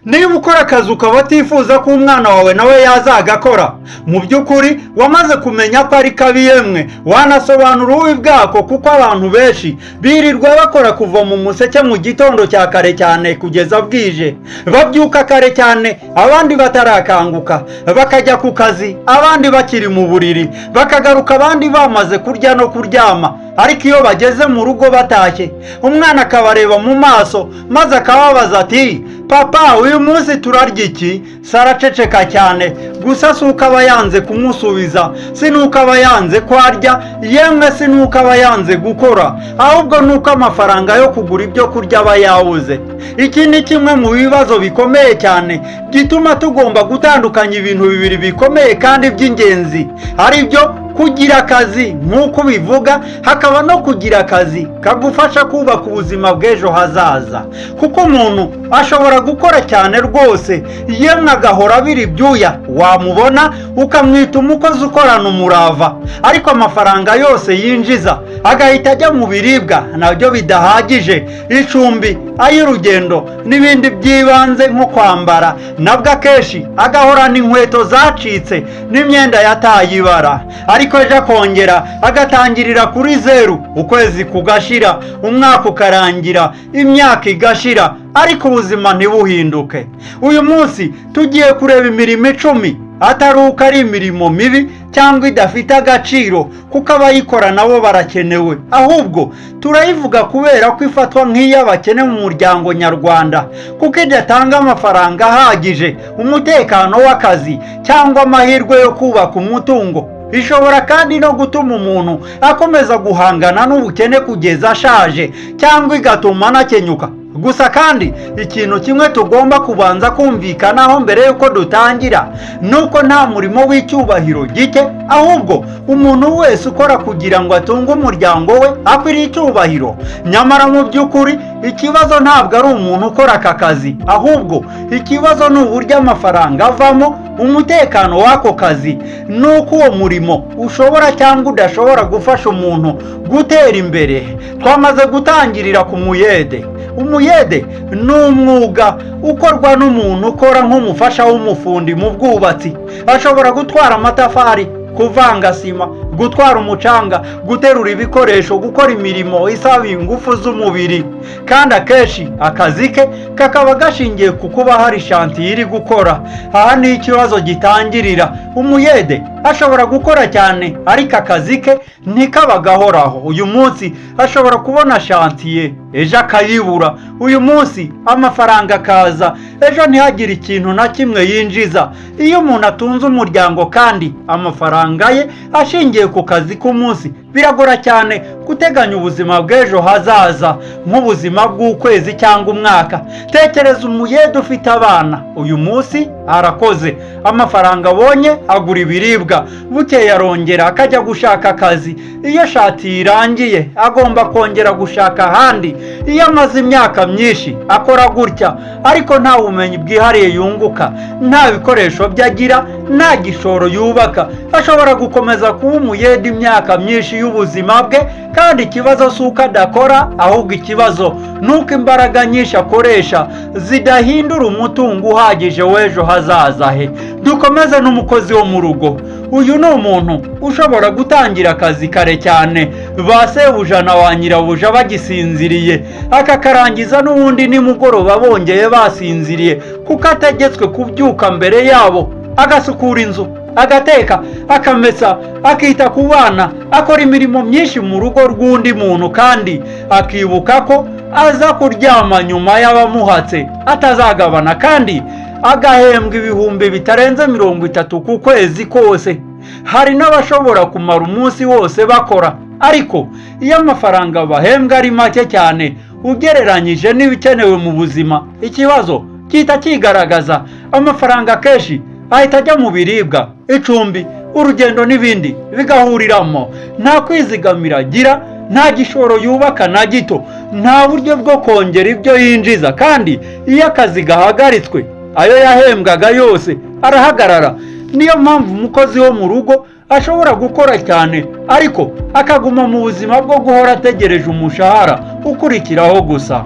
Niba ukora akazi ukaba utifuza ko umwana wawe nawe yazagakora, mu by'ukuri wamaze kumenya ko ari kabi, yemwe wanasobanura ububi bwako, kuko abantu benshi birirwa bakora kuva mu museke mu gitondo cya kare cyane kugeza bwije. Babyuka kare cyane abandi batarakanguka, bakajya ku kazi abandi bakiri mu buriri, bakagaruka abandi bamaze kurya no kuryama. Ariko iyo bageze mu rugo batashye, umwana akabareba mu maso maze akababaza ati: "Papa, uyu munsi turarya iki?" Se araceceka cyane. Gusa si uko aba yanze kumusubiza, si n'uko aba yanze ko arya, yemwe si n'uko aba yanze gukora, ahubwo ni uko amafaranga yo kugura ibyo kurya aba yabuze. Iki ni kimwe mu bibazo bikomeye cyane gituma tugomba gutandukanya ibintu bibiri bikomeye kandi by'ingenzi, ari byo kugira akazi nk'uko ubivuga, hakaba no kugira akazi kagufasha kubaka ubuzima bw'ejo hazaza. Kuko umuntu ashobora gukora cyane rwose, yemwe agahora abira ibyuya, wamubona ukamwita umukozi ukorana umurava, ariko amafaranga yose yinjiza agahita ajya mu biribwa nabyo bidahagije, icumbi, ay'urugendo n'ibindi by'ibanze nko kwambara, nabwo akenshi agahorana inkweto zacitse n'imyenda yataye ibara. Ariko ejo akongera agatangirira kuri zeru, ukwezi kugashira, umwaka ukarangira, imyaka igashira, ariko ubuzima ntibuhinduke. Uyu munsi tugiye kureba imirimo 10, atari uko ari imirimo mibi cyangwa idafite agaciro, kuko abayikora nabo barakenewe, ahubwo turayivuga kubera ko ifatwa nk'iy'abakene mu muryango nyarwanda, kuko idatanga amafaranga ahagije, umutekano w'akazi cyangwa amahirwe yo kubaka umutungo. Ishobora kandi no gutuma umuntu akomeza guhangana n'ubukene kugeza ashaje, cyangwa igatuma anakenyuka. Gusa kandi ikintu kimwe tugomba kubanza kumvikanaho mbere y'uko dutangira ni uko nta murimo w'icyubahiro gike, ahubwo umuntu wese ukora kugira ngo atunge umuryango we akwiriye icyubahiro. Nyamara mu by'ukuri ikibazo ntabwo ari umuntu ukora aka kazi, ahubwo ikibazo ni uburyo amafaranga avamo, umutekano w'ako kazi, n'uko uwo murimo ushobora cyangwa udashobora gufasha umuntu gutera imbere. Twamaze gutangirira ku muyede. Umuyede ni umwuga ukorwa n'umuntu ukora nk'umufasha w'umufundi mu bwubatsi. Ashobora gutwara amatafari, kuvanga sima, gutwara umucanga, guterura ibikoresho, gukora imirimo isaba ingufu z'umubiri, kandi akenshi akazi ke kakaba gashingiye ku kuba hari chantier iri gukora. Aha niho ikibazo gitangirira. Umuyede ashobora gukora cyane, ariko akazi ke ntikaba gahoraho. Uyu munsi ashobora kubona chantier, ejo akayibura. Uyu munsi amafaranga akaza, ejo ntihagire ikintu na kimwe yinjiza. Iyo umuntu atunze umuryango kandi amafaranga ye ashingiye ku kazi k'umunsi, biragora cyane guteganya ubuzima bw'ejo hazaza, nk'ubuzima bw'ukwezi cyangwa umwaka. Tekereza umuyede ufite abana. Uyu munsi arakoze, amafaranga abonye agura ibiribwa, bukeye arongera akajya gushaka akazi. Iyo chantier irangiye, agomba kongera gushaka ahandi. Iyo amaze imyaka myinshi akora gutya, ariko nta bumenyi bwihariye yunguka, nta bikoresho bye agira, nta gishoro yubaka, ashobora gukomeza kuba umuyede imyaka myinshi y'ubuzima bwe. Kandi ikibazo si uko adakora, ahubwo ikibazo ni uko imbaraga nyinshi akoresha zidahindura umutungo uhagije w'ejo hazaza he. Dukomeze n'umukozi wo mu rugo. Uyu ni umuntu ushobora gutangira akazi kare cyane, ba sebuja na wa nyirabuja bagisinziriye, akakarangiza n'ubundi nimugoroba bongeye basinziriye, kuko ategetswe kubyuka mbere yabo, agasukura inzu, agateka, akamesa, akita ku bana, akora imirimo myinshi mu rugo rw'undi muntu, kandi akibuka ko aza kuryama nyuma y'abamuhatse atazagabana, kandi agahembwa ibihumbi bitarenze 30 ku kwezi kose. Hari n'abashobora kumara umunsi wose bakora, ariko iyo amafaranga bahembwa ari make cyane ugereranyije n'ibikenewe mu buzima, ikibazo gihita kigaragaza. Amafaranga akenshi ahita ajya mu biribwa, icumbi, urugendo n'ibindi bigahuriramo. Nta kwizigamira agira, nta gishoro yubaka na gito, nta buryo bwo kongera ibyo yinjiza, kandi iyo akazi gahagaritswe, ayo yahembwaga yose arahagarara. Niyo mpamvu umukozi wo mu rugo ashobora gukora cyane, ariko akaguma mu buzima bwo guhora ategereje umushahara ukurikiraho gusa.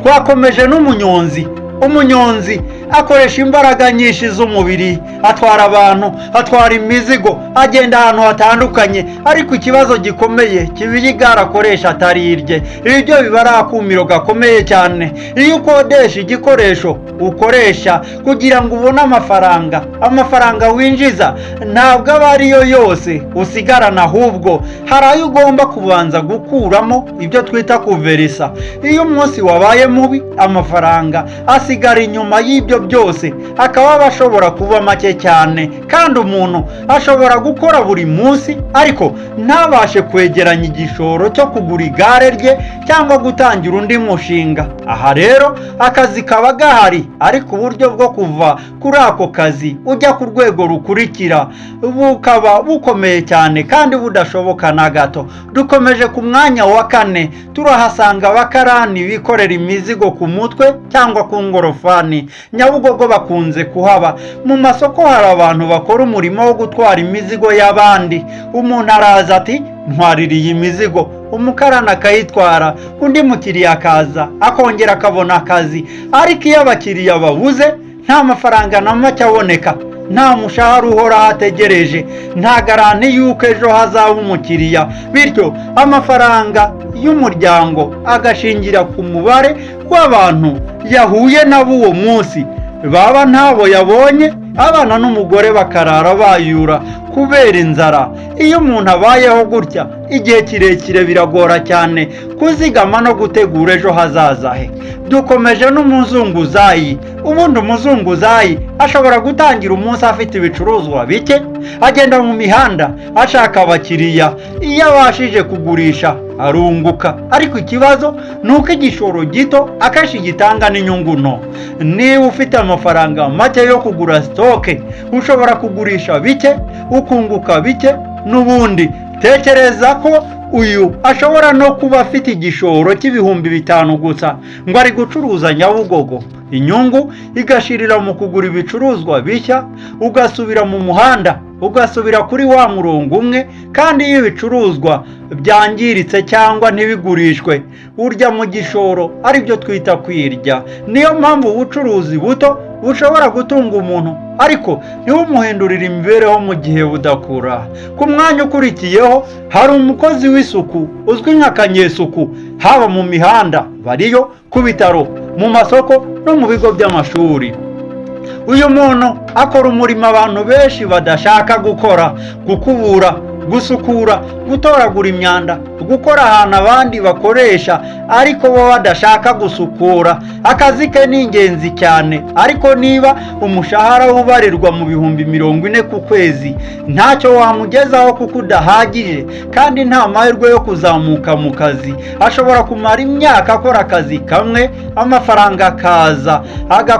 Twakomeje n'umunyonzi. Umunyonzi akoresha imbaraga nyinshi z'umubiri, atwara abantu, atwara imizigo, agenda ahantu hatandukanye, ariko ikibazo gikomeye kiba iyo igare akoresha atari irye. Ibyo biba ari akumiro gakomeye cyane. Iyo ukodesha igikoresho ukoresha kugira ngo ubone amafaranga, amafaranga winjiza ntabwo aba ariyo yose usigarana, ahubwo hari ayo ugomba kubanza gukuramo, ibyo twita kuverisa. Iyo umunsi wabaye mubi, amafaranga asigara inyuma y'ibyo byose akaba aba ashobora kuba make cyane. Kandi umuntu ashobora gukora buri munsi ariko ntabashe kwegeranya igishoro cyo kugura igare rye cyangwa gutangira undi mushinga. Aha rero akazi kaba gahari, ariko uburyo bwo kuva kuri ako kazi ujya ku rwego rukurikira bukaba bukomeye cyane kandi budashoboka na gato. Dukomeje, ku mwanya wa kane turahasanga abakarani bikorera imizigo ku mutwe cyangwa ku ngorofani. Nyabugogo bakunze kuhaba. Mu masoko hari abantu bakora umurimo wo gutwara imizigo y'abandi. Umuntu araza ati: "Ntwarira iyi mizigo", umukarani akayitwara, undi mukiriya akaza, akongera akabona akazi. Ariko iyo abakiriya babuze, nta mafaranga na make aboneka, nta mushahara uhoraho ategereje, nta garantie y'uko ejo hazaba umukiriya. Bityo amafaranga y'umuryango agashingira ku mubare w'abantu yahuye nabo uwo munsi. Baba ntabo yabonye, abana n'umugore bakarara bayura kubera inzara. Iyo umuntu abayeho gutya igihe kirekire, biragora cyane kuzigama no gutegura ejo hazaza he. Dukomeje n'umuzunguzayi. Ubundi umuzunguzayi ashobora gutangira umunsi afite ibicuruzwa bike, agenda mu mihanda ashaka abakiriya. Iyo abashije kugurisha arunguka, ariko ikibazo ni uko igishoro gito akenshi gitanga n'inyungu nto. Niba ufite amafaranga make yo kugura stock, ushobora kugurisha bike ukunguka bike n'ubundi. Tekereza ko uyu ashobora no kuba afite igishoro cy'ibihumbi 5 gusa ngo ari gucuruza Nyabugogo, inyungu igashirira mu kugura ibicuruzwa bishya, ugasubira mu muhanda, ugasubira kuri wa murongo umwe. Kandi iyo ibicuruzwa byangiritse cyangwa ntibigurishwe, urya mu gishoro, aribyo twita kwirya. Niyo mpamvu ubucuruzi buto bushobora gutunga umuntu ariko ntibumuhindurire imibereho mu gihe budakura. Ku mwanya ukurikiyeho hari umukozi w'isuku uzwi nka kanyesuku. Haba mu mihanda bariyo, ku bitaro, mu masoko no mu bigo by'amashuri. Uyu muntu akora umurimo abantu benshi badashaka gukora: gukubura, gusukura, gutoragura imyanda, gukora ahantu abandi bakoresha ariko bo badashaka gusukura. Akazi ke ni ingenzi cyane, ariko niba umushahara ubarirwa mu 40,000 ku kwezi, ntacyo wamugezaho kuko udahagije, kandi nta mahirwe yo kuzamuka mu kazi. Ashobora kumara imyaka akora akazi kamwe, amafaranga akaza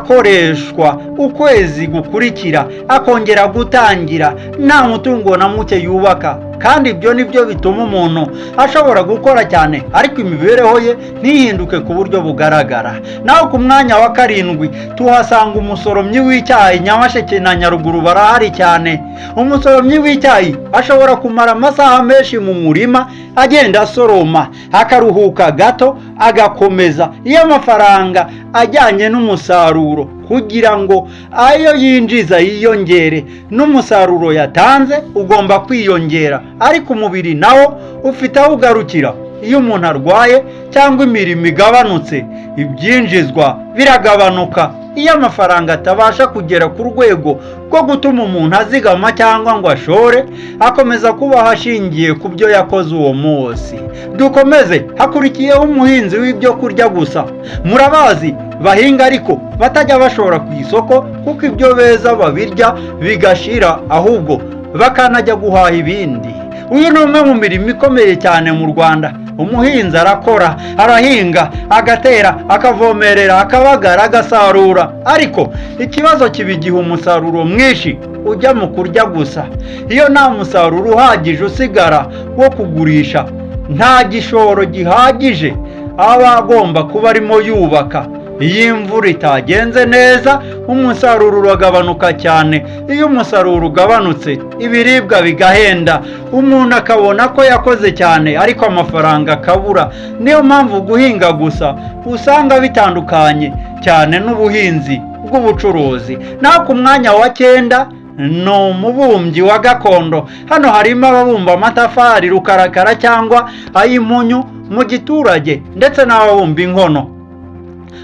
agakoreshwa, ukwezi gukurikira akongera gutangira, nta mutungo na muke yubaka. Kandi ibyo ni byo bituma umuntu ashobora gukora cyane ariko imibereho ye ntihinduke ku buryo bugaragara. Naho ku mwanya wa karindwi tuhasanga umusoromyi w'icyayi. Nyamasheke na Nyaruguru barahari cyane. Umusoromyi w'icyayi ashobora kumara amasaha menshi mu murima agenda asoroma, akaruhuka gato agakomeza. Iyo amafaranga ajyanye n'umusaruro, kugira ngo ayo yinjiza yiyongere, n'umusaruro yatanze ugomba kwiyongera, ariko umubiri nawo ufite aho ugarukira. Iyo umuntu arwaye cyangwa imirimo igabanutse, ibyinjizwa biragabanuka. Iyo amafaranga atabasha kugera ku rwego rwo gutuma umuntu azigama cyangwa ngo ashore, akomeza kubaho ashingiye ku byo yakoze uwo munsi. Dukomeze, hakurikiyeho umuhinzi w'ibyo kurya gusa. Murabazi bahinga ariko batajya bashora ku isoko, kuko ibyo beza babirya bigashira, ahubwo bakanajya guhaha ibindi. Uyu ni umwe mu mirimo ikomeye cyane mu Rwanda. Umuhinzi arakora, arahinga, agatera, akavomerera, akabagara, agasarura, ariko ikibazo kiba igihe umusaruro mwinshi ujya mu kurya gusa. Iyo nta musaruro uhagije usigara wo kugurisha, nta gishoro gihagije aba agomba kuba arimo yubaka. Iyo imvura itagenze neza, umusaruro uragabanuka cyane. Iyo umusaruro ugabanutse, ibiribwa bigahenda, umuntu akabona ko yakoze cyane ariko amafaranga akabura. Niyo mpamvu guhinga gusa usanga bitandukanye cyane n'ubuhinzi bw'ubucuruzi. Naho ku mwanya wa 9 ni umubumbyi wa gakondo. Hano harimo ababumba amatafari rukarakara cyangwa ay'impunyu mu giturage, ndetse n'ababumba inkono.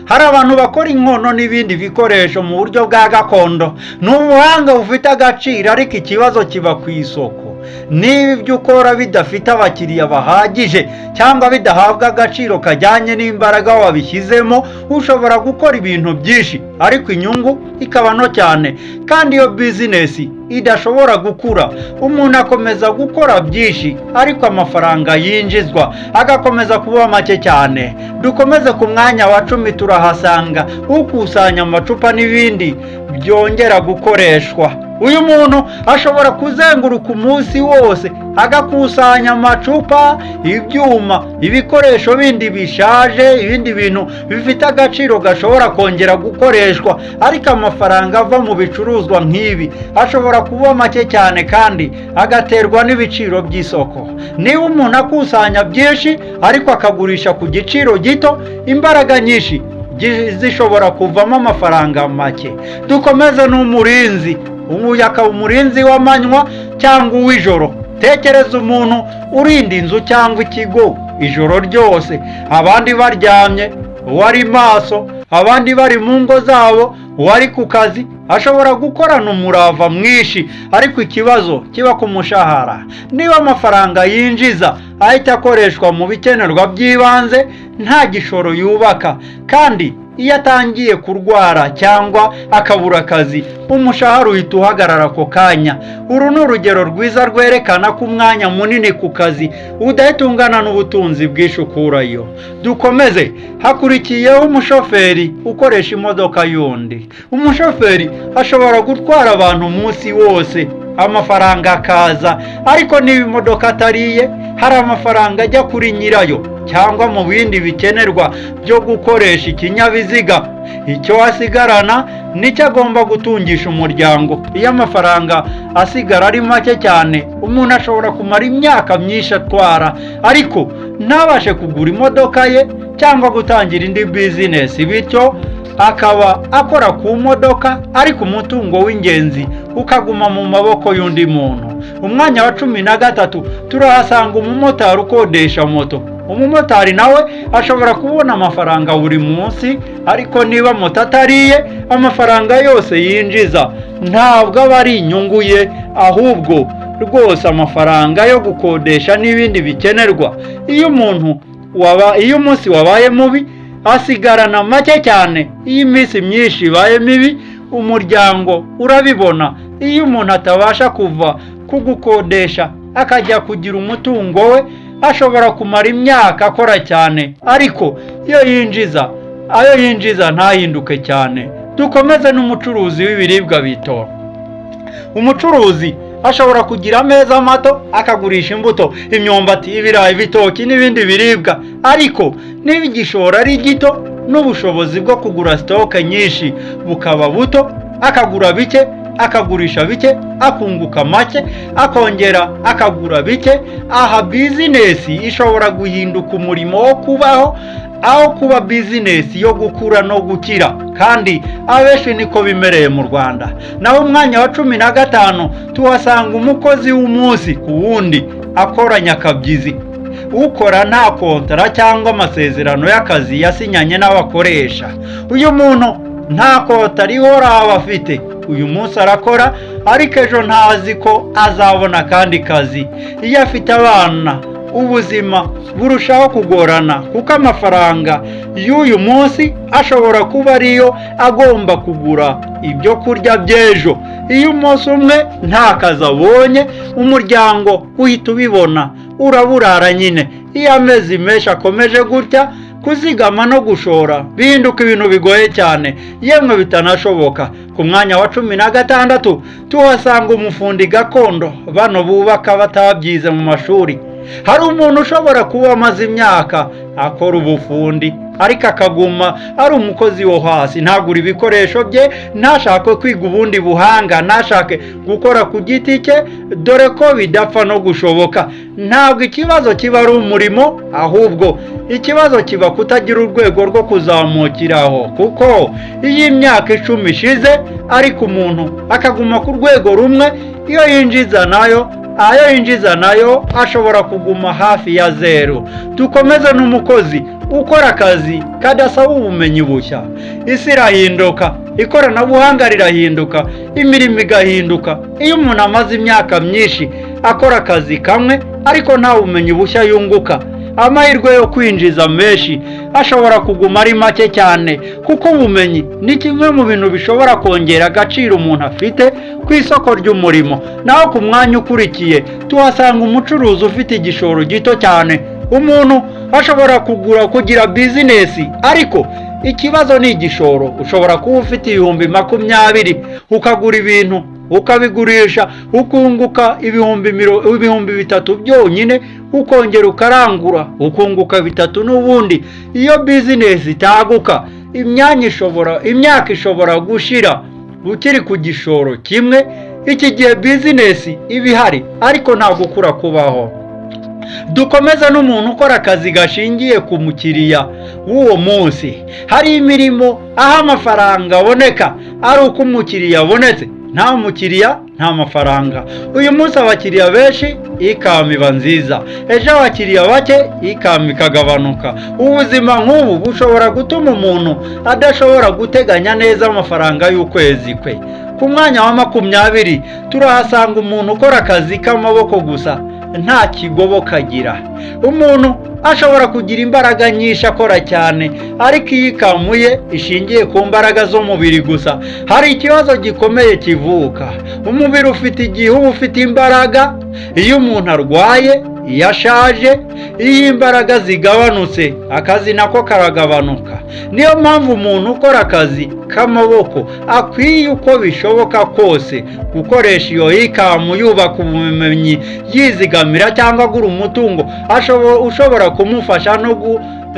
Hari abantu bakora inkono n'ibindi bikoresho mu buryo bwa gakondo. Ni ubuhanga bufite agaciro, ariko ikibazo kiba ku isoko. Niba ibyo ukora bidafite abakiriya bahagije cyangwa bidahabwa agaciro kajyanye n'imbaraga wabishyizemo, ushobora gukora ibintu byinshi ariko inyungu ikaba nto cyane. Kandi iyo bizinesi idashobora gukura, umuntu akomeza gukora byinshi ariko amafaranga yinjizwa agakomeza kuba make cyane. Dukomeze, ku mwanya wa 10 turahasanga ukusanya amacupa n'ibindi byongera gukoreshwa. Uyu muntu ashobora kuzenguruka umunsi wose agakusanya amacupa, ibyuma, ibikoresho bindi bishaje, ibindi bintu bifite agaciro gashobora kongera gukoreshwa. Ariko amafaranga ava mu bicuruzwa nk'ibi ashobora kuba make cyane kandi agaterwa n'ibiciro by'isoko. Niba umuntu akusanya byinshi ariko akagurisha ku giciro gito, imbaraga nyinshi zishobora kuvamo amafaranga make. Dukomeze n'umurinzi. Ubu akaba umurinzi w'amanywa cyangwa uw'ijoro. Tekereza umuntu urinda inzu cyangwa ikigo ijoro ryose, abandi baryamye, uwari maso, abandi bari mu ngo zabo, uwari ku kazi. Ashobora gukorana umurava mwinshi, ariko ikibazo kiba ku mushahara. Niba amafaranga yinjiza ahita akoreshwa mu bikenerwa by'ibanze, nta gishoro yubaka. Kandi iyo atangiye kurwara cyangwa akabura akazi, umushahara uhita uhagarara ako kanya. Uru ni urugero rwiza rwerekana ko umwanya munini ku kazi udahita ungana n'ubutunzi bwinshi ukurayo. Dukomeze, hakurikiyeho umushoferi ukoresha imodoka y'undi. Umushoferi ashobora gutwara abantu umunsi wose, amafaranga akaza, ariko niba imodoka atariye, hari amafaranga ajya kuri nyirayo cyangwa mu bindi bikenerwa byo gukoresha ikinyabiziga. Icyo asigarana nicyo agomba gutungisha umuryango. Iyo amafaranga asigara ari make cyane, umuntu ashobora kumara imyaka myinshi atwara ariko ntabashe kugura imodoka ye cyangwa gutangira indi bizinesi. Bityo akaba akora ku modoka, ariko umutungo w'ingenzi ukaguma mu maboko y'undi muntu. Umwanya wa 13 turahasanga umumotari ukodesha moto. Umumotari nawe ashobora kubona amafaranga buri munsi, ariko niba moto atariye, amafaranga yose yinjiza ntabwo aba ari inyungu ye, ahubwo rwose amafaranga yo gukodesha n'ibindi bikenerwa. Iyo umunsi wabaye mubi, asigarana make cyane. Iyo iminsi myinshi ibaye mibi, umuryango urabibona. Iyo umuntu atabasha kuva ku gukodesha akajya kugira umutungo we, ashobora kumara imyaka akora cyane, ariko iyo yinjiza ayo yinjiza ntahinduke cyane. Dukomeze n'umucuruzi w'ibiribwa bito. Umucuruzi ashobora kugira ameza mato akagurisha imbuto, imyumbati, ibirayi, ibitoki n'ibindi biribwa, ariko niba igishoro ari gito n'ubushobozi bwo kugura stock nyinshi bukaba buto, akagura bike, akagurisha bike, akunguka make, akongera akagura bike. Aha bizinesi ishobora guhinduka umurimo wo kubaho aho kuba bizinesi yo gukura no gukira, kandi abenshi niko bimereye mu Rwanda. Naho umwanya wa 15 tuhasanga umukozi w'umunsi ku wundi akoranya akabyizi, ukora nta kontara cyangwa amasezerano y'akazi yasinyanye n'abakoresha. Uyu muntu nta kontara ihoraho aba afite. Uyu munsi arakora, ariko ejo ntazi ko azabona akandi kazi. Iyo afite abana, ubuzima burushaho kugorana, kuko amafaranga y'uyu munsi ashobora kuba ariyo agomba kugura ibyo kurya by'ejo. Iyo umunsi umwe nta kazi abonye, umuryango uhita ubibona, uraburara nyine. Iyo amezi menshi akomeje gutya, kuzigama no gushora bihinduka ibintu bigoye cyane, yemwe bitanashoboka. Ku mwanya wa 16 tuhasanga umufundi gakondo, bano bubaka batabyize mu mashuri. Hari umuntu ushobora kuba amaze imyaka akora ubufundi. Ariko akaguma ari umukozi wo hasi, ntagure ibikoresho bye, ntashake kwiga ubundi buhanga, ntashake gukora ku giti cye, dore ko bidapfa no gushoboka. Ntabwo ikibazo kiba ari umurimo, ahubwo ikibazo kiba kutagira urwego rwo kuzamukiraho, kuko iyo imyaka 10 ishize ariko umuntu akaguma ku rwego rumwe, iyo yinjiza nayo, ayo yinjiza nayo ashobora kuguma hafi ya zeru. Dukomeze n'umukozi ukora akazi kadasaba ubumenyi bushya. Isi irahinduka, ikoranabuhanga rirahinduka, imirimo igahinduka. Iyo umuntu amaze imyaka myinshi akora akazi kamwe ariko nta bumenyi bushya yunguka, amahirwe yo kwinjiza menshi ashobora kuguma ari make cyane, kuko ubumenyi ni kimwe mu bintu bishobora kongera agaciro umuntu afite ku isoko ry'umurimo. Naho ku mwanya ukurikiye tuhasanga umucuruzi ufite igishoro gito cyane. Umuntu ashobora kugura, kugira bizinesi, ariko ikibazo ni igishoro. Ushobora kuba ufite 20,000, ukagura ibintu, ukabigurisha, ukunguka 3,000 byonyine, ukongera ukarangura, ukunguka 3 n'ubundi. Iyo bizinesi itaguka, imyanya ishobora imyaka ishobora gushira ukiri ku gishoro kimwe. Iki gihe bizinesi iba ihari ariko nta gukura kubaho. Dukomeza n'umuntu ukora akazi gashingiye ku mukiriya w'uwo munsi. Hari imirimo aho amafaranga aboneka ari uko umukiriya abonetse. Nta mukiriya, nta mafaranga. Uyu munsi abakiriya benshi, income iba nziza; ejo abakiriya bake, income ikagabanuka. Ubuzima nk'ubu bushobora gutuma umuntu adashobora guteganya neza amafaranga y'ukwezi kwe. Ku mwanya wa 20 turahasanga umuntu ukora akazi k'amaboko gusa, nta kigoboka agira. Umuntu ashobora kugira imbaraga nyinshi, akora cyane, ariko iyo income ye ishingiye ku mbaraga z'umubiri gusa, hari ikibazo gikomeye kivuka. Umubiri ufite igihe uba ufite imbaraga. Iyo umuntu arwaye, iyo ashaje, iyo imbaraga zigabanutse, akazi nako karagabanuka. Niyo mpamvu umuntu ukora akazi k'amaboko akwiye uko bishoboka kose gukoresha iyo income yubaka ubumenyi, yizigamira cyangwa agura umutungo ushobora kumufasha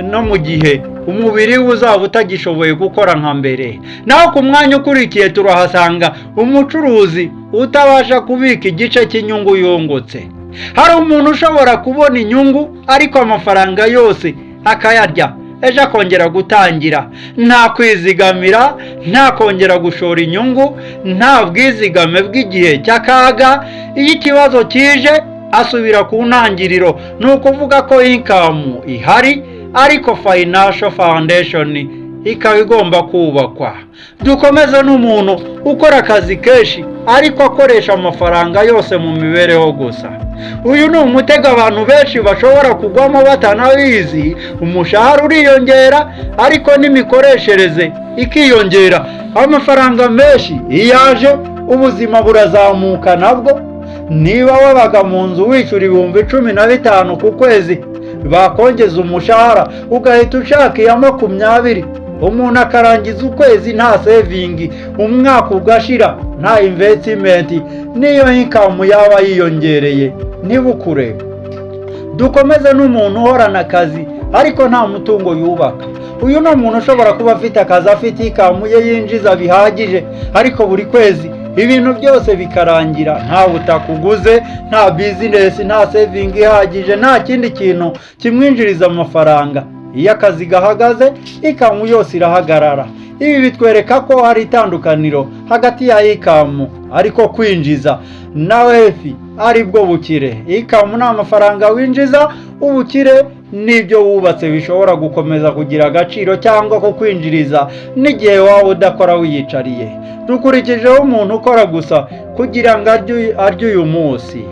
no mu gihe umubiri we uzaba utagishoboye gukora nka mbere. Naho ku mwanya ukurikiye turahasanga umucuruzi utabasha kubika igice cy'inyungu yungutse. Hari umuntu ushobora kubona inyungu ariko amafaranga yose akayarya, ejo akongera gutangira. Nta kwizigamira, nta kongera gushora inyungu, nta bwizigame bw'igihe cy'akaga. Iyo ikibazo kije, asubira ku ntangiriro. Ni ukuvuga ko income ihari ariko financial foundation ikaba igomba kubakwa. Dukomeze n'umuntu ukora akazi kenshi ariko akoresha amafaranga yose mu mibereho gusa. Uyu ni umutego abantu benshi bashobora kugwamo batanabizi. Umushahara uriyongera ariko n'imikoreshereze ikiyongera. Amafaranga menshi iyo aje, ubuzima burazamuka nabwo. Niba wabaga mu nzu wishyura 15,000 ku kwezi, bakongeza umushahara ugahita ushaka iya 20. Umuntu akarangiza ukwezi nta saving, umwaka ugashira nta investment, n'iyo income yaba yiyongereye ntibukure. Dukomeze n'umuntu uhorana akazi ariko nta mutungo yubaka. Uyu ni umuntu ushobora kuba afite akazi, afite income ye yinjiza bihagije, ariko buri kwezi ibintu byose bikarangira nta butaka uguze, nta bizinesi, nta saving ihagije, nta kindi kintu kimwinjiriza amafaranga. Iyo akazi gahagaze, income yose irahagarara. Ibi bitwereka ko hari itandukaniro hagati ya income ariko kwinjiza na wealth, ari bwo bukire. Income ni amafaranga winjiza, ubukire n'ibyo wubatse bishobora gukomeza kugira agaciro cyangwa kukwinjiriza n'igihe waba udakora, wiyicariye. Dukurikijeho umuntu ukora gusa kugira ngo arye uyu munsi.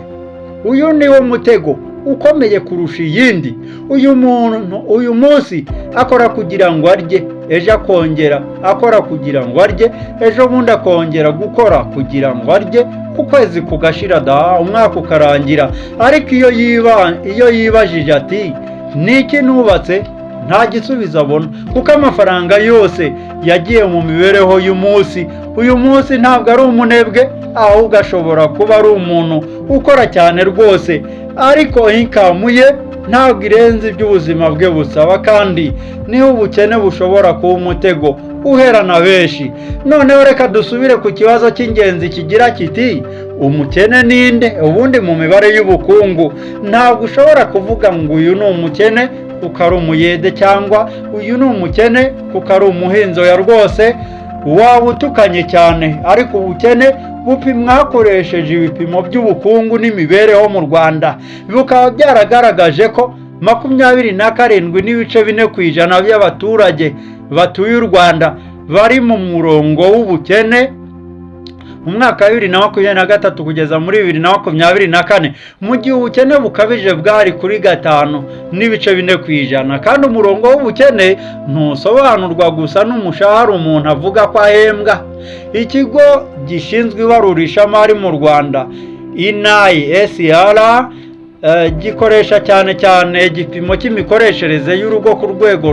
Uyu ni wo mutego ukomeye kurusha iyindi. Uyu muntu uyu munsi akora kugira ngo arye, ejo akongera akora kugira ngo arye, ejo bundi akongera gukora kugira ngo arye, ukwezi kugashira da, umwaka ukarangira. Ariko iyo yibajije ati: "Niki nubatse?" nta gisubizo abona, kuko amafaranga yose yagiye mu mibereho y'umunsi. Uyu munsi ntabwo ari umunebwe, ahubwo ashobora kuba ari umuntu ukora cyane rwose. Ariko income ye ntabwo irenze ibyo ubuzima bwe busaba, kandi niho ubukene bushobora kuba umutego uherana benshi. Noneho reka dusubire ku kibazo cy'ingenzi kigira kiti: "Umukene ninde?" Ubundi mu mibare y'ubukungu, ntabwo ushobora kuvuga ngo uyu ni umukene kuko ari umuyede, cyangwa uyu ni umukene kuko ari umuhinzi. Oya rwose, waba utukanye cyane. Ariko ubukene bupimwa hakoresheje ibipimo by'ubukungu n'imibereho mu Rwanda, bukaba byaragaragaje ko 27.4% by'abaturage batuye u Rwanda bari mu murongo w'ubukene mu mwaka wa 2023 kugeza muri 2024, mu gihe ubukene bukabije bwari kuri 5.4%. Kandi umurongo w'ubukene ntusobanurwa gusa n'umushahara umuntu avuga ko ahembwa. Ikigo gishinzwe ibarurishamari mu Rwanda, NISR, gikoresha cyane cyane igipimo cy'imikoreshereze y'urugo ku rwego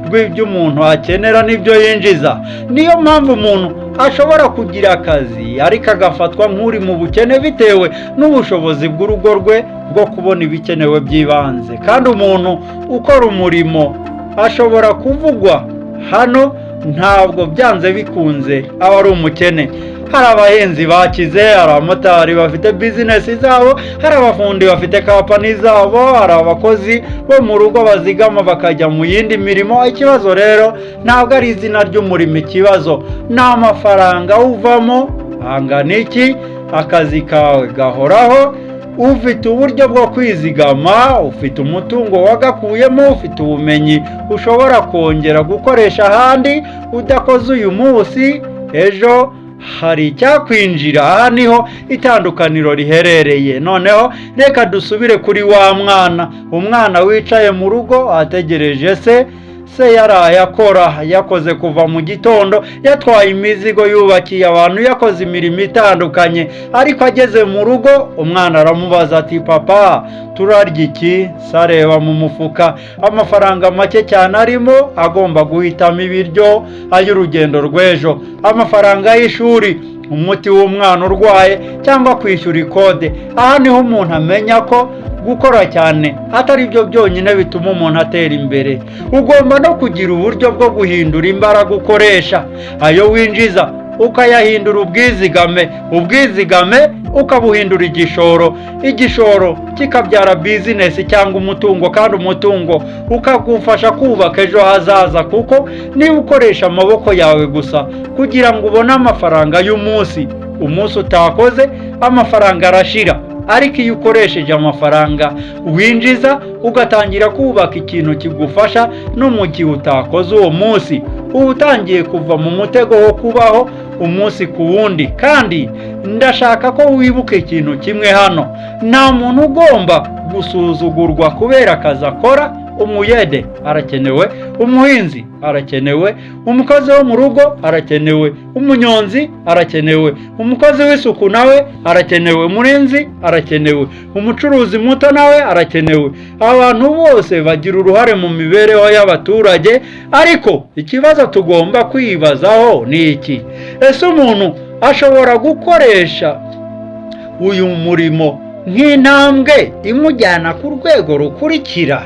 rw'ibyo umuntu akenera n'ibyo yinjiza. Niyo mpamvu umuntu ashobora kugira akazi ariko agafatwa nk'uri mu bukene bitewe n'ubushobozi bw'urugo rwe bwo kubona ibikenewe by'ibanze. Kandi umuntu ukora umurimo ashobora kuvugwa hano ntabwo byanze bikunze aba ari umukene. Hari abahinzi bakize, hari abamotari bafite bizinesi zabo, hari abafundi bafite company zabo, hari abakozi bo mu rugo bazigama bakajya mu yindi mirimo. Ikibazo rero ntabwo ari izina ry'umurimo, ikibazo ni amafaranga uvamo angana iki. Akazi kawe gahoraho? Ufite uburyo bwo kwizigama? Ufite umutungo wagakuyemo? Ufite ubumenyi ushobora kongera gukoresha ahandi? Udakoze uyu munsi, ejo hari icyakwinjira? Aha niho itandukaniro riherereye. Noneho reka dusubire kuri wa mwana, umwana wicaye mu rugo ategereje se. Se yaraye akora, yakoze kuva mu gitondo, yatwaye imizigo, yubakiye abantu, yakoze imirimo itandukanye. Ariko ageze mu rugo, umwana aramubaza ati: "Papa, turarya iki?" Se areba mu mufuka, amafaranga make cyane arimo. Agomba guhitamo ibiryo, ay'urugendo rw'ejo, amafaranga y'ishuri, umuti w'umwana urwaye, cyangwa kwishyura ikode. Aha niho umuntu amenya ko gukora cyane atari byo byonyine bituma umuntu atera imbere. Ugomba no kugira uburyo bwo guhindura imbaraga ukoresha. Ayo winjiza ukayahindura ubwizigame, ubwizigame ukabuhindura igishoro, igishoro kikabyara bizinesi cyangwa umutungo, kandi umutungo ukagufasha kubaka ejo hazaza. Kuko niba ukoresha amaboko yawe gusa kugira ngo ubone amafaranga y'umunsi, umunsi utakoze amafaranga arashira. Ariko iyo ukoresheje amafaranga winjiza ugatangira kubaka ikintu kigufasha no mu gihe utakoze uwo munsi, uba utangiye kuva mu mutego wo kubaho umunsi ku wundi. Kandi ndashaka ko wibuka ikintu kimwe hano: nta muntu ugomba gusuzugurwa kubera akazi akora. Umuyede arakenewe, umuhinzi arakenewe, umukozi wo mu rugo arakenewe, umunyonzi arakenewe, umukozi w'isuku nawe arakenewe, umurinzi arakenewe, umucuruzi muto nawe arakenewe. Abantu bose bagira uruhare mu mibereho y'abaturage. Ariko ikibazo tugomba kwibazaho ni iki: ese umuntu ashobora gukoresha uyu murimo nk'intambwe imujyana ku rwego rukurikira?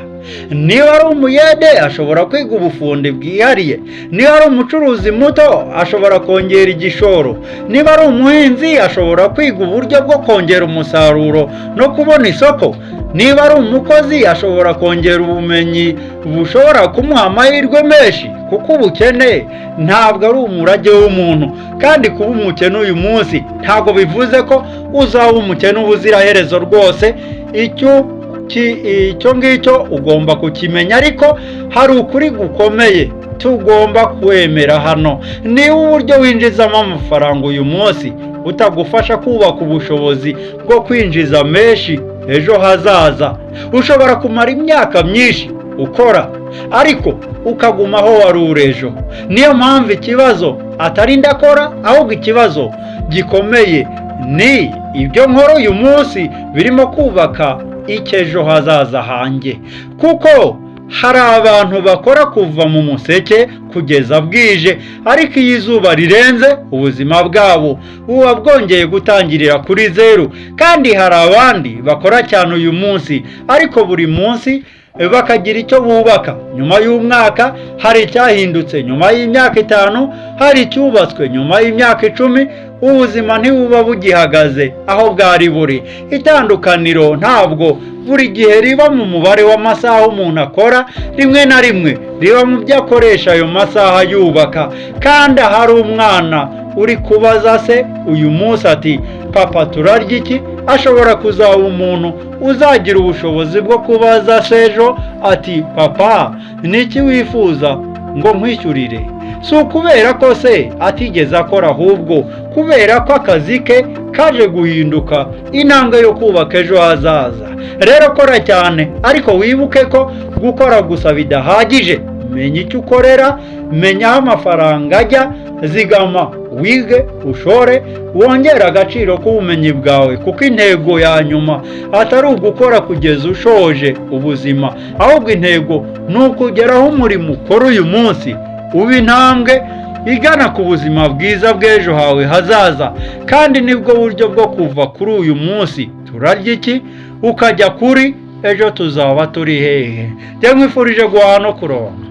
Niba ari umuyede, ashobora kwiga ubufundi bwihariye. Niba ari umucuruzi muto, ashobora kongera igishoro. Niba ari umuhinzi, ashobora kwiga uburyo bwo kongera umusaruro no kubona isoko. Niba ari umukozi, ashobora kongera ubumenyi bushobora kumuha amahirwe menshi. Kuko ubukene ntabwo ari umurage w'umuntu, kandi kuba umukene uyu munsi ntabwo bivuze ko uzaba umukene ubuziraherezo rwose. Icyo ngicyo ugomba kukimenya. Ariko hari ukuri gukomeye tugomba kwemera hano: niba uburyo winjizamo amafaranga uyu munsi utagufasha kubaka ubushobozi bwo kwinjiza menshi ejo hazaza, ushobora kumara imyaka myinshi ukora ariko ukaguma aho wari uri ejo. Niyo mpamvu ikibazo atari ndakora, ahubwo ikibazo gikomeye ni: ibyo nkora uyu munsi birimo kubaka icy'ejo hazaza hanjye? Kuko hari abantu bakora kuva mu museke kugeza mu museke, ariko kugeza bwije, ariko iyo izuba rirenze, ubuzima bwabo buba bwongeye gutangirira kuri zeru. Kandi hari abandi bakora cyane uyu munsi, ariko buri munsi bakagira icyo bubaka. Nyuma y'umwaka hari icyahindutse, nyuma y'imyaka 5 hari icyubatswe, nyuma y'imyaka 10 ubuzima ntibuba bugihagaze aho bwari buri. Itandukaniro ntabwo buri gihe riba mu mubare w'amasaha umuntu akora, rimwe na rimwe riba mu byo akoresha ayo masaha yubaka. Kandi ahari umwana uri kubaza se uyu munsi ati: "Papa, turarya iki?" ashobora kuzaba umuntu uzagira ubushobozi bwo kubaza se ejo ati: "Papa, niki wifuza ngo nkwishyurire?" Si ukubera ko se atigeze akora, ahubwo kubera ko akazi ke kaje guhinduka intambwe yo kubaka ejo hazaza. Rero kora cyane, ariko wibuke ko gukora gusa bidahagije. Menya icyo ukorera, menya aho amafaranga ajya, zigama, wige, ushore, wongere agaciro k'ubumenyi bwawe, kuko intego ya nyuma atari ugukora kugeza ushoje ubuzima, ahubwo intego ni ukugeraho umurimo ukora uyu munsi uba intambwe igana ku buzima bwiza bw'ejo hawe hazaza. Kandi nibwo buryo bwo kuva kuri "uyu munsi turarya iki" ukajya kuri "ejo tuzaba turi hehe". Njye nkwifurije guhaha no kuronka.